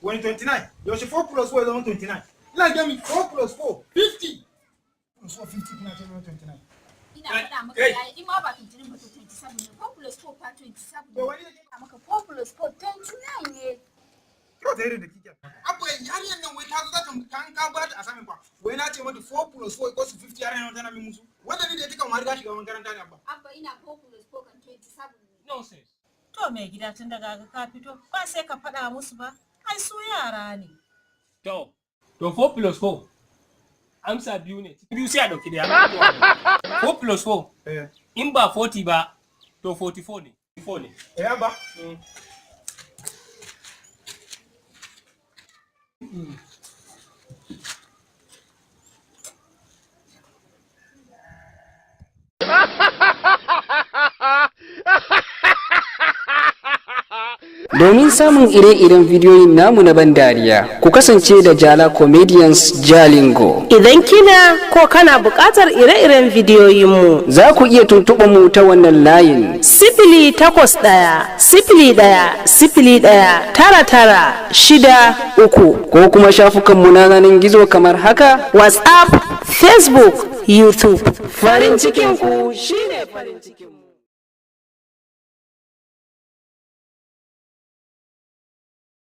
Wani 29? Yaushe 4 plus 4 ya zama 29? Ina gami 4 plus 4, 50. Plus 4, 50, kuna ce zama 29. Ina faɗa maka Kai. yayi, in ma ba 29 ba, to 27 ne. 4 plus 4 fa 27 To ne. wani da ke Faɗa maka, 4 plus 4, 29 ne. Kyau ta irin da kike. Abba, yarinyar nan wai ta zo za ta kan ka ba ta assignment fa. Wai na ce mata 4 plus 4 equals to 50, yarinyar nan tana min musu. Wanda ni da ita kan riga shiga makaranta ne, Abba. Abba, ina 4 plus 4 kan 27 ne. Nonsense. To mai gida, tun daga ga ka fito, ba sai ka faɗa musu ba, ai su yara ne. To 4 plus 4 amsa biyu ne. Biyu sai a ɗauki ɗaya. 4 plus 4 Eh. in ba 40 ba, to 44 ne. 4 ne. Eh, Abba. Domin samun ire-iren bidiyoyin namu na ban dariya, ku kasance da Jala Comedians Jalingo. Idan kina ko kana buƙatar ire-iren bidiyoyinmu, Za ku iya tuntuɓar mu ta wannan layin: 08101019963. Ko kuma shafukanmu na yanar gizo kamar haka: WhatsApp, Facebook, YouTube. Farin cikin ku shine farin cikin mu.